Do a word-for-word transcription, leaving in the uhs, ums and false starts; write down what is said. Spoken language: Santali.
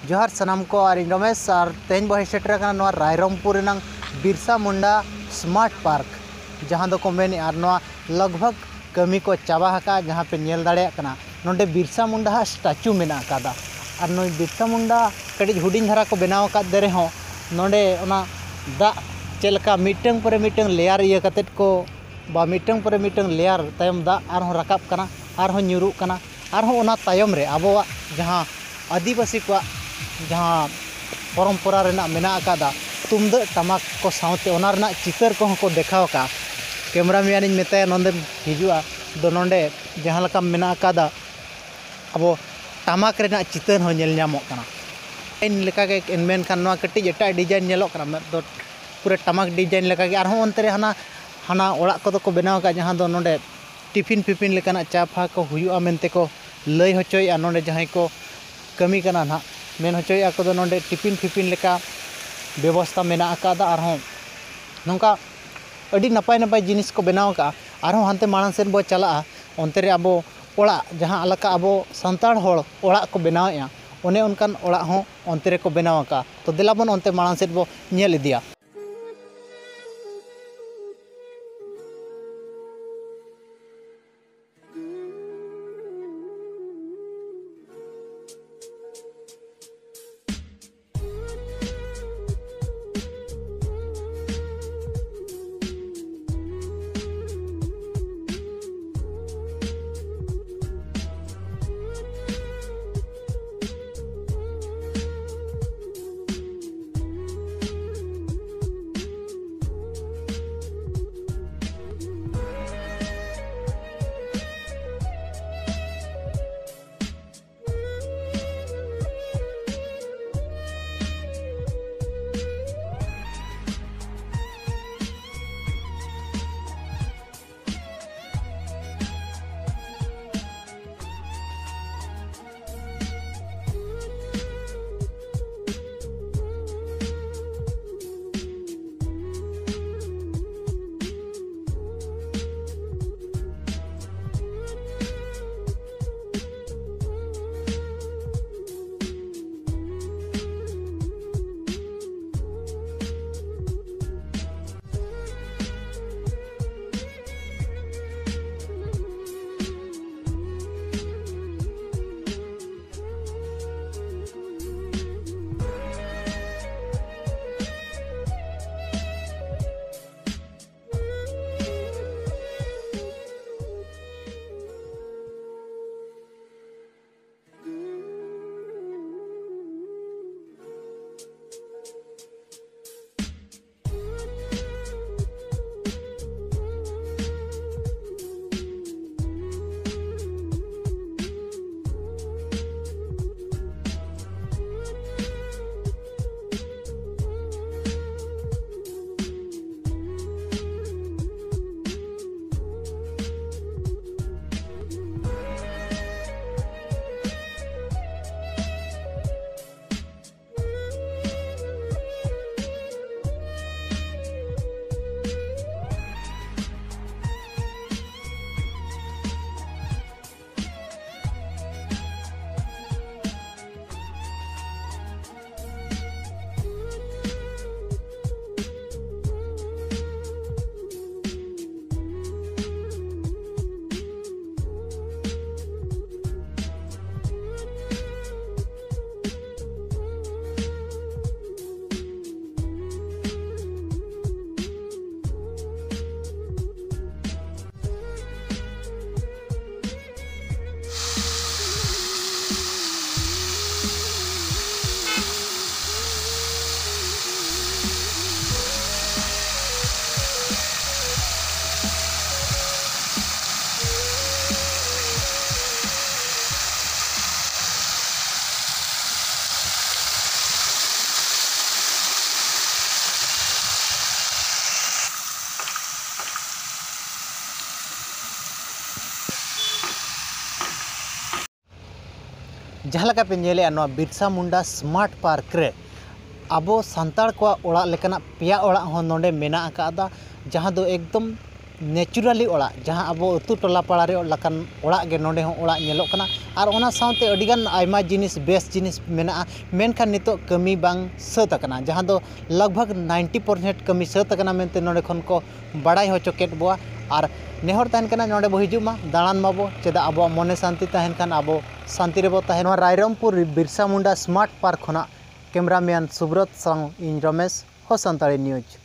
ᱡᱚᱦᱟᱨ ᱥᱟᱱᱟᱢ ᱠᱚ, ᱟᱨ ᱤᱧ ᱨᱚᱢᱮᱥ, ᱟᱨ ᱛᱮᱦᱮᱧ ᱵᱚ ᱦᱮᱡ ᱥᱮᱴᱮᱨ ᱟᱠᱟᱱᱟ ᱱᱚᱣᱟ ᱨᱟᱭᱨᱚᱝᱯᱩᱨ ᱨᱮᱱᱟᱝ ᱵᱤᱨᱥᱟ ᱢᱩᱱᱰᱟ ᱥᱢᱟᱨᱴ ᱯᱟᱨᱠ, ᱡᱟᱦᱟᱸ ᱫᱚᱠᱚ ᱢᱮᱱᱮᱫᱼᱟ, ᱟᱨ ᱱᱚᱣᱟ ᱞᱟᱜᱽ ᱵᱷᱟᱜᱽ ᱠᱟᱹᱢᱤ ᱠᱚ ᱪᱟᱵᱟ ᱟᱠᱟᱫᱼᱟ᱾ ᱡᱟᱦᱟᱸ ᱯᱮ ᱧᱮᱞ ᱫᱟᱲᱮᱭᱟᱜ ᱠᱟᱱᱟ, ᱱᱚᱰᱮ ᱵᱤᱨᱥᱟ ᱢᱩᱱᱰᱟ ᱦᱟᱜ ᱥᱴᱟᱪᱩ ᱢᱮᱱᱟᱜ ᱟᱠᱟᱫᱟ᱾ ᱟᱨ ᱱᱩᱭ ᱵᱤᱨᱥᱟ ᱢᱩᱱᱰᱟ ᱠᱟᱹᱴᱤᱡ ᱦᱩᱰᱤᱧ ᱫᱷᱟᱨᱟ ᱠᱚ ᱵᱮᱱᱟᱣ ᱟᱠᱟᱫ ᱫᱮ ᱨᱮᱦᱚᱸ, ᱱᱚᱰᱮ ᱚᱱᱟ ᱫᱟᱜ ᱪᱮᱫ ᱞᱮᱠᱟ ᱢᱤᱫᱴᱟᱝ ᱯᱚᱨᱮ ᱢᱤᱫᱴᱟᱝ ᱞᱮᱭᱟᱨ ᱤᱭᱟᱹ ᱠᱟᱛᱮᱫ ᱠᱚ, ᱵᱟ ᱢᱤᱫᱴᱟᱝ ᱯᱚᱨᱮ ᱢᱤᱫᱴᱟᱝ ᱞᱮᱭᱟᱨ ᱛᱟᱭᱚᱢ ᱫᱟᱜ ᱟᱨᱦᱚᱸ ᱨᱟᱠᱟᱵ ᱠᱟᱱᱟ, ᱟᱨᱦᱚᱸ ᱧᱩᱨᱩᱜ ᱠᱟᱱᱟ, ᱟᱨᱦᱚᱸ ᱚᱱᱟ ᱛᱟᱭᱚᱢ ᱨᱮ ᱟᱵᱚᱣᱟᱜ ᱡᱟᱦᱟᱸ ᱟᱹᱫᱤᱵᱟᱹᱥᱤ ᱠᱚᱣᱟᱜ ᱡᱟᱦᱟᱸ ᱯᱚᱨᱚᱢᱯᱚᱨᱟ ᱨᱮᱱᱟᱜ ᱢᱮᱱᱟᱜ ᱟᱠᱟᱫᱟ, ᱛᱩᱢᱫᱟᱹᱜ ᱴᱟᱢᱟᱠ ᱠᱚ ᱥᱟᱶᱛᱮ ᱚᱱᱟ ᱨᱮᱱᱟᱜ ᱪᱤᱛᱟᱹᱨ ᱠᱚᱦᱚᱸ ᱠᱚ ᱫᱮᱠᱷᱟᱣ ᱟᱠᱟᱫᱼᱟ᱾ ᱠᱮᱢᱨᱟᱢᱮᱱ ᱤᱧ ᱢᱮᱛᱟᱭᱟ ᱱᱚᱸᱰᱮᱢ ᱦᱤᱡᱩᱜᱼᱟ, ᱫᱚ ᱱᱚᱸᱰᱮ ᱡᱟᱦᱟᱸ ᱞᱮᱠᱟ ᱢᱮᱱᱟᱜ ᱟᱠᱟᱫᱟ, ᱟᱵᱚ ᱴᱟᱢᱟᱠ ᱨᱮᱱᱟᱜ ᱪᱤᱛᱟᱹᱨ ᱦᱚᱸ ᱧᱮᱞ ᱧᱟᱢᱚᱜ ᱠᱟᱱᱟ᱾ ᱰᱤᱡᱟᱭᱤᱱ ᱞᱮᱠᱟᱜᱮ, ᱢᱮᱱᱠᱷᱟᱱ ᱱᱚᱣᱟ ᱠᱟᱹᱴᱤᱡ ᱮᱴᱟᱜ ᱰᱤᱡᱟᱭᱤᱱ ᱧᱮᱞᱚᱜ ᱠᱟᱱᱟ, ᱢᱮᱫ ᱫᱚ ᱯᱩᱨᱟᱹ ᱴᱟᱢᱟᱠ ᱰᱤᱡᱟᱭᱤᱱ ᱞᱮᱠᱟᱜᱮ᱾ ᱟᱨᱦᱚᱸ ᱚᱱᱛᱮ ᱨᱮ ᱦᱟᱱᱟ, ᱦᱟᱱᱟ ᱚᱲᱟᱜ ᱠᱚᱫᱚ ᱠᱚ ᱵᱮᱱᱟᱣ ᱟᱠᱟᱫ, ᱡᱟᱦᱟᱸ ᱫᱚ ᱱᱚᱰᱮ ᱴᱤᱯᱷᱤᱱ ᱯᱷᱤᱯᱤᱱ ᱞᱮᱠᱟᱱᱟᱜ ᱪᱟ ᱯᱷᱟ ᱠᱚ ᱦᱩᱭᱩᱜᱼᱟ ᱢᱮᱱᱛᱮ ᱠᱚ ᱞᱟᱹᱭ ᱦᱚᱪᱚᱭᱮᱫᱼᱟ ᱱᱚᱰᱮ ᱡᱟᱦᱟᱸᱭ ᱠᱚ ᱠᱟᱹᱢᱤ ᱠᱟᱱᱟ ᱱᱟᱦᱟᱜ, ᱢᱮᱱ ᱦᱚᱪᱚᱭᱮᱫᱼᱟ ᱠᱚ ᱫᱚ ᱱᱚᱰᱮ ᱴᱤᱯᱷᱤᱱ ᱯᱷᱤᱯᱤᱱ ᱞᱮᱠᱟ ᱵᱮᱵᱚᱥᱛᱟ ᱢᱮᱱᱟᱜ ᱟᱠᱟᱫᱟ᱾ ᱟᱨᱦᱚᱸ ᱱᱚᱝᱠᱟ ᱟᱹᱰᱤ ᱱᱟᱯᱟᱭ ᱱᱟᱯᱟᱭ ᱡᱤᱱᱤᱥ ᱠᱚ ᱵᱮᱱᱟᱣ ᱟᱠᱟᱫᱼᱟ᱾ ᱟᱨᱦᱚᱸ ᱦᱟᱱᱛᱮ ᱢᱟᱲᱟᱝ ᱥᱮᱫ ᱵᱚ ᱪᱟᱞᱟᱜᱼᱟ, ᱚᱱᱛᱮ ᱨᱮ ᱟᱵᱚ ᱚᱲᱟᱜ, ᱡᱟᱦᱟᱸ ᱞᱮᱠᱟ ᱟᱵᱚ ᱥᱟᱱᱛᱟᱲ ᱦᱚᱲ ᱚᱲᱟᱜ ᱠᱚ ᱵᱮᱱᱟᱣᱮᱫᱼᱟ, ᱚᱱᱮ ᱚᱱᱠᱟᱱ ᱚᱲᱟᱜ ᱦᱚᱸ ᱚᱱᱛᱮ ᱨᱮᱠᱚ ᱵᱮᱱᱟᱣ ᱟᱠᱟᱫᱼᱟ᱾ ᱛᱚ ᱫᱮᱞᱟ ᱵᱚᱱ ᱚᱱᱛᱮ ᱢᱟᱲᱟᱝ ᱥᱮᱫ ᱵᱚ ᱧᱮᱞ ᱤᱫᱤᱭᱟ᱾ ᱡᱟᱦᱟᱸ ᱞᱮᱠᱟ ᱯᱮ ᱧᱮᱞᱮᱫᱼᱟ, ᱱᱚᱣᱟ ᱵᱤᱨᱥᱟ ᱢᱩᱱᱰᱟ ᱥᱢᱟᱨᱴ ᱯᱟᱨᱠ ᱨᱮ ᱟᱵᱚ ᱥᱟᱱᱛᱟᱲ ᱠᱚᱣᱟᱜ ᱚᱲᱟᱜ ᱞᱮᱠᱟᱱᱟᱜ ᱯᱮᱭᱟ ᱚᱲᱟᱜ ᱦᱚᱸ ᱱᱚᱰᱮ ᱢᱮᱱᱟᱜ ᱟᱠᱟᱫᱟ, ᱡᱟᱦᱟᱸ ᱫᱚ ᱮᱠᱫᱚᱢ ᱱᱮᱪᱩᱨᱟᱞᱤ ᱚᱲᱟᱜ, ᱡᱟᱦᱟᱸ ᱟᱵᱚ ᱟᱹᱛᱩ ᱴᱚᱞᱟ ᱯᱟᱲᱟ ᱨᱮ ᱞᱮᱠᱟᱱ ᱚᱲᱟᱜ ᱜᱮ ᱱᱚᱰᱮ ᱦᱚᱸ ᱚᱲᱟᱜ ᱧᱮᱞᱚᱜ ᱠᱟᱱᱟ᱾ ᱟᱨ ᱚᱱᱟ ᱥᱟᱶᱛᱮ ᱟᱹᱰᱤᱜᱟᱱ ᱟᱭᱢᱟ ᱡᱤᱱᱤᱥ, ᱵᱮᱥ ᱡᱤᱱᱤᱥ ᱢᱮᱱᱟᱜᱼᱟ, ᱢᱮᱱᱠᱷᱟᱱ ᱱᱤᱛᱚᱜ ᱠᱟᱹᱢᱤ ᱵᱟᱝ ᱥᱟᱹᱛ ᱟᱠᱟᱱᱟ, ᱡᱟᱦᱟᱸ ᱫᱚ ᱞᱟᱜᱽ ᱵᱷᱟᱜᱽ ᱱᱟᱭᱤᱱᱴᱤ ᱯᱟᱨᱥᱮᱱᱴ ᱠᱟᱹᱢᱤ ᱥᱟᱹᱛ ᱟᱠᱟᱱᱟ ᱢᱮᱱᱛᱮ ᱱᱚᱰᱮ ᱠᱷᱚᱱ ᱠᱚ ᱵᱟᱲᱟᱭ ᱦᱚᱪᱚ ᱠᱮᱫ ᱵᱚᱣᱟ᱾ ᱟᱨ ᱱᱮᱦᱚᱨ ᱛᱟᱦᱮᱱ ᱠᱟᱱᱟ, ᱱᱚᱰᱮ ᱵᱚ ᱦᱤᱡᱩᱜ ᱢᱟ, ᱫᱟᱬᱟᱱ ᱢᱟᱵᱚ, ᱪᱮᱫᱟᱜ ᱟᱵᱚᱣᱟᱜ ᱢᱚᱱᱮ ᱥᱟᱱᱛᱤ ᱛᱟᱦᱮᱱ ᱠᱷᱟᱱ ᱟᱵᱚ ᱥᱟᱱᱛᱤ ᱨᱮᱵᱚ ᱛᱟᱦᱮᱱᱟ᱾ ᱱᱚᱣᱟ ᱨᱟᱭᱨᱚᱝᱯᱩᱨ ᱵᱤᱨᱥᱟ ᱢᱩᱱᱰᱟ ᱥᱢᱟᱨᱴ ᱯᱟᱨᱠ ᱠᱷᱚᱱᱟᱜ ᱠᱮᱢᱨᱟᱢᱮᱱ ᱥᱩᱵᱨᱚᱛ ᱥᱟᱶ ᱤᱧ ᱨᱚᱢᱮᱥ, ᱦᱚ ᱥᱟᱱᱛᱟᱲᱤ ᱱᱤᱭᱩᱡᱽ᱾